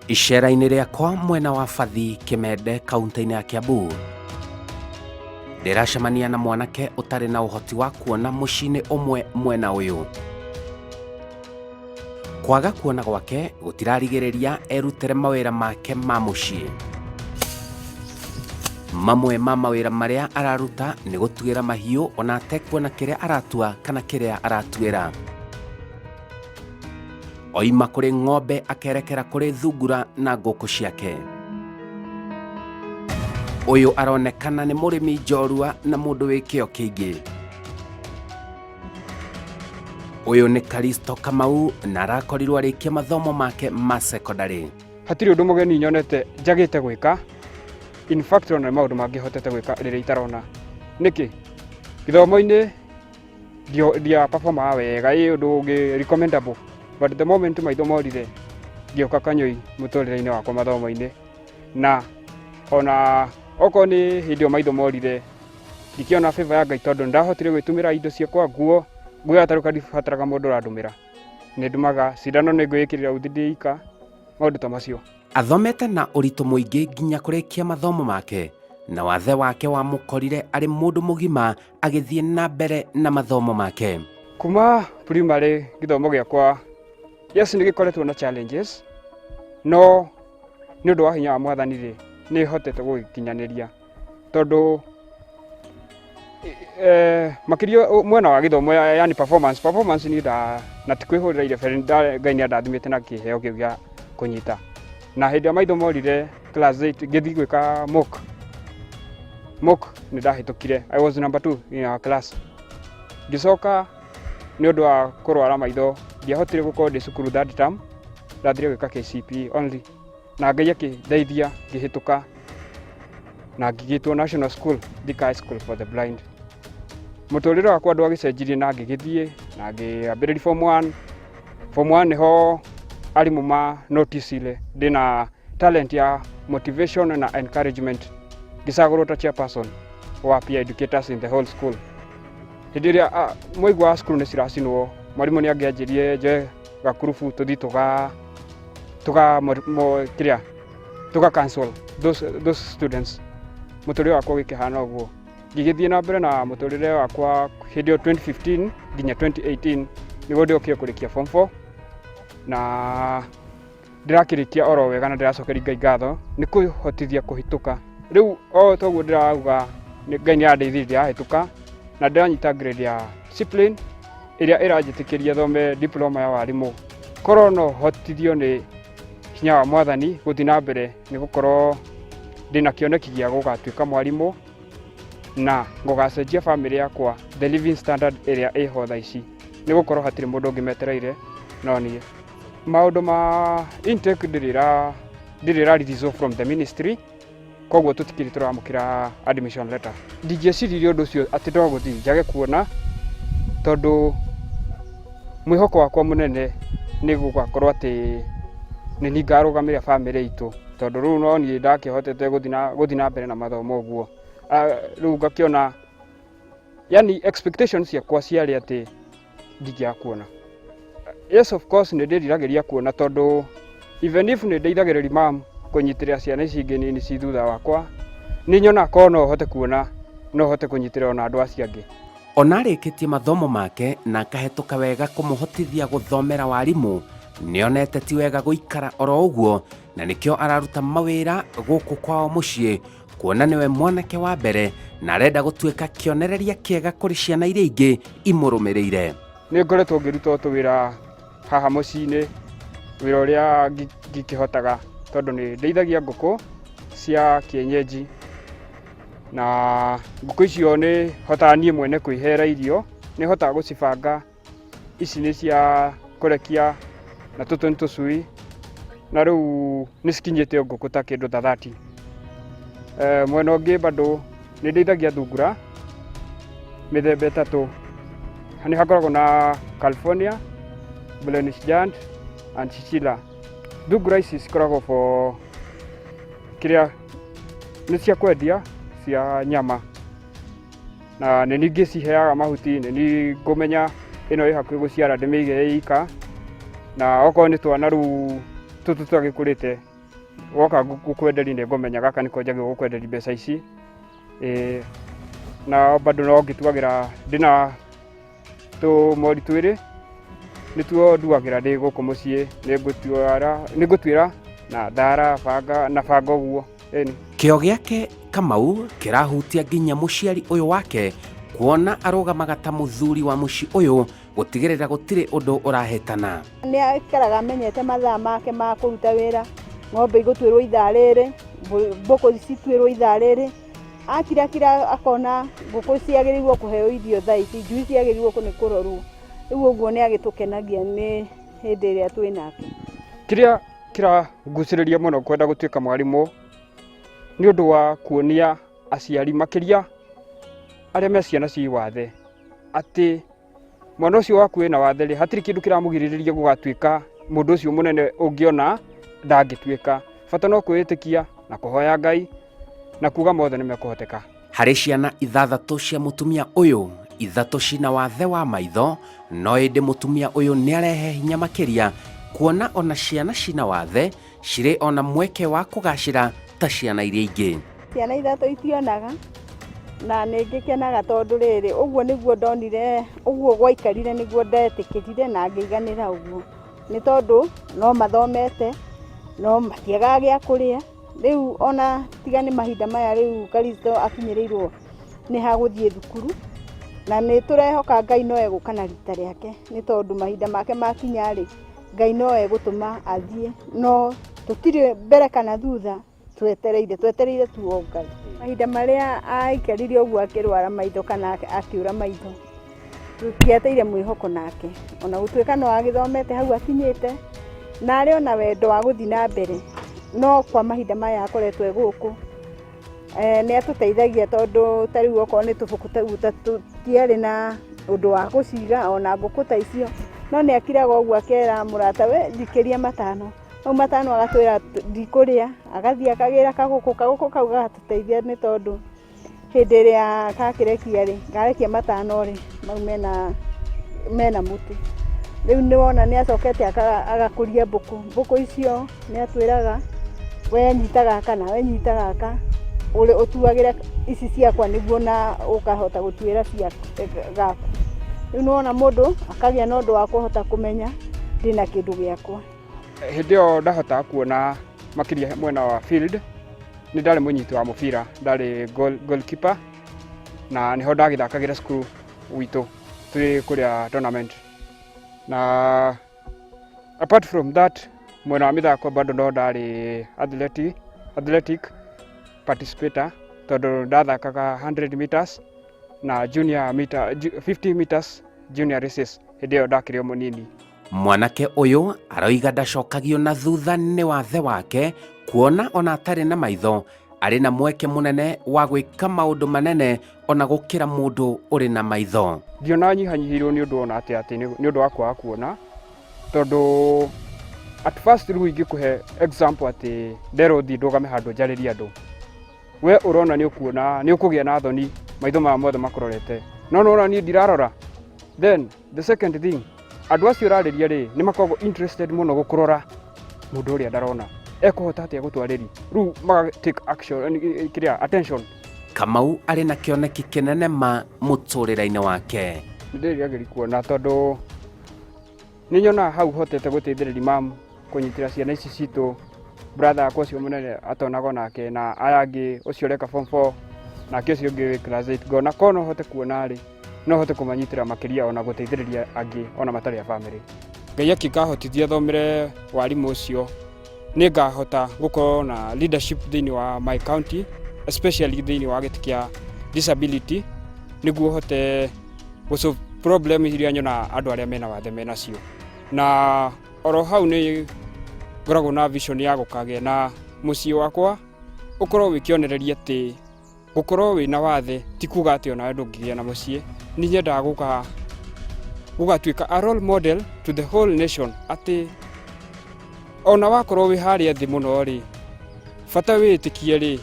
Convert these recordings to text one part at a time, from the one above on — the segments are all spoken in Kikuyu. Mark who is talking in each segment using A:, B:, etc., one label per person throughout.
A: Icera-inĩ rĩakwa mwena wa Bathi Kĩmende kaunti-inĩ ya Kiambu, ndĩracemania na mwanake ũtarĩ na ũhoti wa kuona mũciĩ-inĩ ũmwe mwena ũyũ. Kwaga kuona gwake gũtirarigĩrĩria erutĩre mawĩra make ma mũciĩ. Mamwe ma mawĩra marĩa araruta nĩ gũtuĩra mahiũ ona atekuona kĩrĩa aratua kana kĩrĩa aratuĩra. Oima kũrĩ ng'ombe akerekera kũrĩ thungura na ngũkũ ciake. Ũyũ aronekana nĩ mũrĩmi njorua na mũndũ wĩ kĩo kĩingĩ. Ũyũ nĩ Karisto Kamau na arakorirwo arĩkia mathomo make ma sekondarĩ.
B: Hatirĩ ũndũ mũgeni nyonete njagĩte gwĩka. In fact, ona nĩ maũndũ mangĩ hotete gwĩka rĩrĩa itarona. Nĩkĩ? Gĩthomo-inĩ ndia performaga wega, ĩ ũndũ ũngĩ recommendable, but the moment maitho morire, ngĩũka kanyũi mũtũrĩre-inĩ wakwa mathomo-inĩ. Na ona okorwo nĩ hĩndĩ ĩyo maitho morire, ngĩkĩona favor ya Ngai, tondũ nĩndahotire gwĩtumĩra indo ciakwa, nguo. Nguo yatarũka, ndibataraga mũndũ ũrandũmĩra, nĩ ndumaga. Cindano nĩ ngwĩĩkĩrĩra uthi ndĩ ika, maũndũ ta macio.
A: Athomete na ũritũ mũingĩ nginya kũrĩkia mathomo make, na wathe wake wamũkorire arĩ mũndũ mũgima agĩthiĩ na mbere na mathomo make.
B: Kuma primary gĩthomo gĩakwa, yes, nĩ gĩkoretwo na challenges, no nĩ ũndũ wa hinya wa Mwathani rĩ, nĩ hotete gũgĩkinyanĩria, tondũ makĩria mwena wa gĩthomo, yani performance niĩ nda na ti kwĩhũrĩra irebe, Ngai nĩ andathimĩte na kĩheo kĩu gĩa kũnyita. Na hĩndĩ ĩrĩa maitho morire class 8, ngĩthiĩ gwĩka mock. Mock nĩ ndahĩtũkire, I was number 2 in our class. Ngĩcoka, nĩ ũndũ wa kũrwara maitho, ndiahotire gũkorwo ndĩ cukuru third term, ndathire gwĩka KCPE only, na Ngai akĩndeithia ngĩhĩtũka na ngĩgĩtwo National School, Thika High School for the Blind. Mũtũrĩre wakwa ndwagĩcenjirie na ngĩgĩthiĩ na ngĩambĩrĩria form 1. Form 1 nĩho arimũ ma noticire ndĩna talent ya motivation na encouragement, ngĩcagũrwo ta chairperson wa peer educators in the whole school. Hĩndĩ ĩrĩa mwaigua cukuru nĩ ciracinwo, mwarimũ nĩ angĩanjirie njoe gakurubu tũthiĩ tũga tũga kĩrĩa tũga cancel those students. Mũtũrĩre wakwa ũgĩkĩhana ũguo, ngĩgĩthiĩ na mbere na mũtũrĩre wakwa hĩndĩ ĩyo 2015 nginya 2018, nĩguo ndĩokire kũrĩkia form 4, na ndĩrakĩrĩkia oro wega, na ndĩracokeria Ngai ngatho nĩ kũhotithia kũhĩtũka. Rĩu o toguo ndĩrauga, Ngai nĩ arandeithirie, ndĩrahĩtũka na ndĩranyita grade ya discipline ĩrĩa ĩranjĩtĩkĩria thome diploma ya warimũ. Korwo no hotithio nĩ hinya wa Mwathani gũthiĩ na mbere, nĩ gũkorwo ndĩna kĩoneki gĩa gũgatuĩka mwarimũ na ngũgacenjia bamĩrĩ yakwa the living standard ĩrĩa ĩho thaa ici, nĩ gũkorwo hatirĩ mũndũ ũngĩ metereire no niĩ. Maũndũ ma intake ndirĩ ĩra release from the ministry, koguo tũtikĩrĩ tũramũkĩra admission letter. Ndingĩeciririe ũndũ ũcio atĩ no gũthiĩ njage kuona, tondũ mwĩhoko wakwa mũnene nĩ gũgakorwo atĩ nĩ niĩ ngarũgamĩrĩra bamĩrĩ itũ, tondũ rĩu no niĩ ndakĩhotete gũthiĩ na mbere na mathomo ũguo. Rĩu ngakĩona, yani expectations ciakwa ciarĩ atĩ ndingĩaga kuona. Yes, of course nĩ ndĩriragĩria kuona, tondũ even if nĩ ndeithagĩrĩria mam kũnyitĩrĩra ciana ici ingĩ nini ci thutha wakwa, nĩ nyonaga korwo no hote kuona, no hote kũnyitĩrĩra ona andũ acio angĩ.
A: Ona arĩkĩtie mathomo make na akahĩtũka wega kũmũhotithia gũthomera warimũ, nĩonete ti wega gũikara oro ũguo, na nĩkĩo araruta mawĩra gũkũ kwao mũciĩ, kuona nĩwe mwanake wa mbere na arenda gũtuĩka kĩonereria kĩega kũrĩ ciana iria ingĩ imũrũmĩrĩire.
B: Nĩ ngoretwo ngĩruta tũwĩra haha mũciĩ-inĩ, wĩra ũrĩa ngĩkĩhotaga, tondũ nĩ ndeithagia ngũkũ cia kienyeji, na ngũkũ icio nĩ hotaga niĩ mwene kwĩhera irio, nĩ hotaga gũcibanga. Ici nĩ cia kũrekia na tũtũ nĩ tũcui, na rĩu nĩ cikinyĩte ngũkũ ta kĩndũ ta 30. Mwena ũngĩ bado nĩ ndeithagia thungura mĩthemba ĩtatũ. Nĩ hakoragwo na California, Blemish Giant and Chinchilla. Thungura ici cikoragwo for kĩrĩa nĩ cia kwendia cia nyama, na nĩ ningĩ ciheaga mahuti. Nĩ niĩ ngũmenya ĩno ĩ hakuhĩ gũciara, ndĩmĩige ĩ ika, na okorwo nĩ twana rĩu tũtũ twagĩkũrĩte. Woka gũkwenderia nĩ ngũmenya gaka nĩko njagĩrĩirwo gũkwenderia mbeca ici. Ĩĩ, na bado no ngĩtuagĩra ndĩna tũmori twĩrĩ nĩtuo nduagĩra ndĩ gũkũ mũciĩ, nĩngũtuĩra na thara banga na banga ũguo ĩni.
A: Kĩo gĩake Kamau kĩrahutia nginya mũciari ũyũ wake kuona arũgamaga ta mũthuri wa mũciĩ ũyũ gũtigĩrĩra gũtirĩ ũndũ ũrahĩtana.
C: Nĩ aikaraga amenyete mathaa make ma kũruta wĩra, ng'ombe igũtuĩrwo ithaa rĩrĩ, mbũkũ cituĩrwo ithaa rĩrĩ, akirakira akona ngũkũ ciagĩrĩirwo kũheo irio thaa ici, njui ciagĩrĩirwo nĩ kũrorwo, rĩu ũguo nĩ agĩtũkenagia nĩ hĩndĩ ĩrĩa twĩ nake.
B: Kĩrĩa kĩrangucĩrĩria mũno kwenda gũtuĩka mwarimũ nĩ ũndũ wa kuonia aciari makĩria arĩa me ciana ci wathe atĩ mwana ũcio waku wĩna wathe rĩ, hatirĩ kĩndũ kĩramũgirĩrĩria gũgatuĩka mũndũ ũcio mũnene ũngĩona ndangĩtuĩka. Bata no kwĩĩtĩkia na kũhoya Ngai na kuga mothe nĩ mekũhoteka.
A: Harĩ ciana ithathatũ cia mũtumia ũyũ, ithatũ cina wathe wa maitho, no ĩndĩ mũtumia ũyũ nĩ arehe hinya makĩria kuona ona ciana cina wathe cirĩ ona mweke wa kũgacĩra ta ciana iria ingĩ.
C: Ciana ithatũ itionaga na nĩ ngĩkenaga tondũ rĩrĩ ũguo nĩguo ndonire, ũguo gwaikarire nĩguo ndetĩkĩrire na ngĩiganĩra ũguo, nĩ tondũ no mathomete no matiagaga gĩa kũrĩa. Rĩu ona tiga nĩ mahinda maya rĩu Karisto akinyĩrĩirwo nĩ ha gũthiĩ thukuru, na nĩ tũrehoka Ngai no egũka na rita rĩake, nĩ tondũ mahinda make makinya rĩ, Ngai no egũtũma athiĩ, no tũtirĩ mbere kana thutha, twetereire twetereire tu o Ngai. Mahinda marĩa aikarire ũguo akĩrwara maitho kana akĩũra maitho, tũtiateire mwĩhoko nake, ona gũtuĩka no agĩthomete hau akinyĩte, na arĩ ona wendo wa gũthiĩ na mbere, no kwa mahinda maya akoretwo e gũkũ nĩ atũteithagia tondũ ta rĩu okorwo nĩ tũbũkũ tũtiarĩ na ũndũ wa gũciga ona ngũkũ ta icio, no nĩ akiraga ũguo akera mũrata we njikĩria matano, mau matano agatwĩra ndikũrĩa, agathiĩ akagĩra kagũkũ, kagũkũ kau gagatũteithia nĩ tondũ hĩndĩ ĩrĩa gakĩrekia rĩ, karekia matano rĩ, mau mena mũtu. Rĩu nĩ wona nĩ acokete agakũria mbũkũ, mbũkũ icio nĩ atwĩraga we nyita gaka na we nyita gaka, ũtuagĩre ici ciakwa nĩguo na ũkahota gũtuĩra cia gaku. Rĩu nĩ wona mũndũ akagĩa na ũndũ wa kũhota kũmenya ndĩna kĩndũ gĩakwa.
B: Hĩndĩ ĩyo ndahotaga kuona makĩria mwena wa field, nĩ ndarĩ mũnyiti wa mũbira, ndarĩ goalkeeper, na nĩho ndagĩthakagĩra cukuru witũ tũrĩ kũrĩa tournament. Na apart from that, mwena wa mĩthako bado no ndarĩ athletic participator, tondũ ndathakaga 100 meters na junior meter, 50 meters junior races hĩndĩ ĩyo ndakĩrĩ o mũnini.
A: Mwanake ũyũ aroiga ndacokagio na thutha nĩ wathe wake kuona ona atarĩ na maitho arĩ na mweke mũnene wa gwĩka maũndũ manene ona gũkĩra mũndũ ũrĩ na maitho.
B: Ndiona nyihanyihĩirwo nĩ ũndũ ona atĩa atĩ nĩ ũndũ wa kwaga kuona, tondũ at first rĩu ingĩkũhe example atĩ nderwo thiĩ ndũgame handũ njarĩrie andũ, we ũrona nĩ ũkuona nĩ ũkũgĩa na thoni maitho maya mothe makũrorete, no nĩwona niĩ ndirarora. Then the second thing, andũ acio ũrarĩria rĩ nĩ makoragwo interested mũno gũkũrora mũndũ ũrĩa ndarona ekũhota atĩa gũtwarĩria, rĩu maga take action, kĩrĩa attention.
A: Kamau arĩ na kĩoneki kĩnene ma mũtũrĩre-inĩ wake.
B: Nĩ ndĩriragĩria kuona tondũ nĩ nyonaga hau hotete gũteithĩrĩria mamu kũnyitĩra ciana ici citũ, brother yakwa ũcio mũnene atonaga onake na aya angĩ, ũcio ũreka form 4 nake ũcio ũngĩ wĩ class 8, ngona korwo no hote kuona rĩ, no hote kũmanyitĩra makĩria ona gũteithĩrĩria angĩ ona matarĩ a family. Ngai akĩngahotithia thomere warimũ ũcio, nĩ ngahota gũkorwo na leadership thĩinĩ wa my county, especially thĩinĩ wa gĩtĩ kĩa disability, nĩguo hote gũ solve problem iria nyonaga andũ arĩa mena wathe menacio. Na oro hau nĩ ngoragwo na vision ya gũkagĩa na mũciĩ wakwa ũkorwo wĩ kĩonereria atĩ gũkorwo wĩna wathe ti kuga atĩ onawe ndũngĩgĩa na mũciĩ. Nĩ nyendaga gũgatuĩka a role model to the whole nation atĩ ona wakorwo wĩ harĩa thĩ mũno rĩ, bata wĩĩtĩkie rĩ,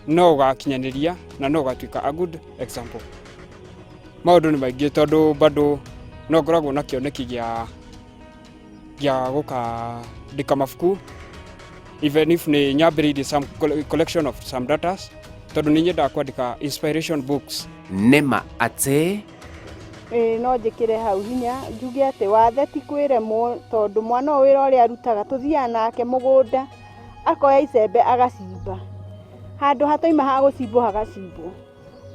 B: no ũgakinyanĩria na no ũgatuĩka a good example. Maũndũ nĩ maingĩ tondũ bado no ngoragwo na kĩoneki gĩa gũkandĩka mabuku. Even if nĩ nyambĩrĩirie some collection of some datas, tondũ nĩ nyendaga kwandĩka inspiration books.
A: Nĩma atĩ
C: Ĩĩ, no njĩkĩre hau hinya njuge atĩ wathe ti kwĩremwo, tondũ mwana ũyũ wĩra ũrĩa arutaga, tũthiaga nake mũgũnda, akoya icembe agacimba handũ hataima ha gũcimbwo, hagacimbwo,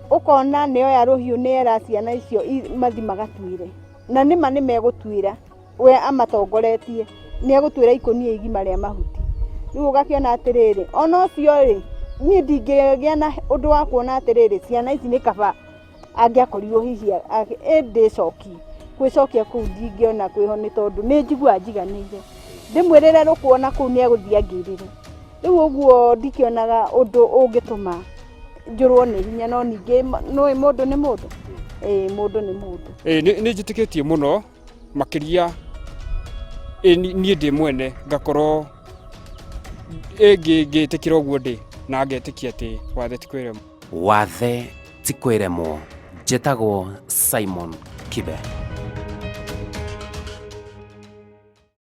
C: ũkona nĩoya rũhiũ, nĩera ciana icio mathi magatuĩre, na nĩma nĩ megũtuĩra, we amatongoretie, nĩ egũtuĩra ikũnia igima rĩa mahuti. Rĩu ũgakĩona atĩrĩrĩ, ona ũcio rĩ, niĩ ndingĩgĩa na ũndũ wa kuona atĩrĩrĩ, ciana ici nĩ kaba angĩakorirwo hihi ĩndĩcokie gwĩcokia kũu, ndingĩona kwĩho, nĩ tondũ nĩ njiguaga njiganĩire. Ndĩmwĩrĩre rũkuona kũu, nĩ egũthiĩ angĩrĩre. Rĩu ũguo ndikĩonaga ũndũ ũngĩtũma njũrwo nĩ hinya, no ningĩ nũĩ mũndũ nĩ mũndũ, ĩĩ, mũndũ nĩ mũndũ.
B: Ĩĩ, nĩ njĩtĩkĩtie mũno makĩria, ĩ niĩ ndĩ mwene ngakorwo ngĩtĩkĩra ũguo ndĩ na ngetĩkia atĩ wathe ti kwĩremwo.
A: Wathe ti kwĩremwo. Njĩtagwo Simon Kibe.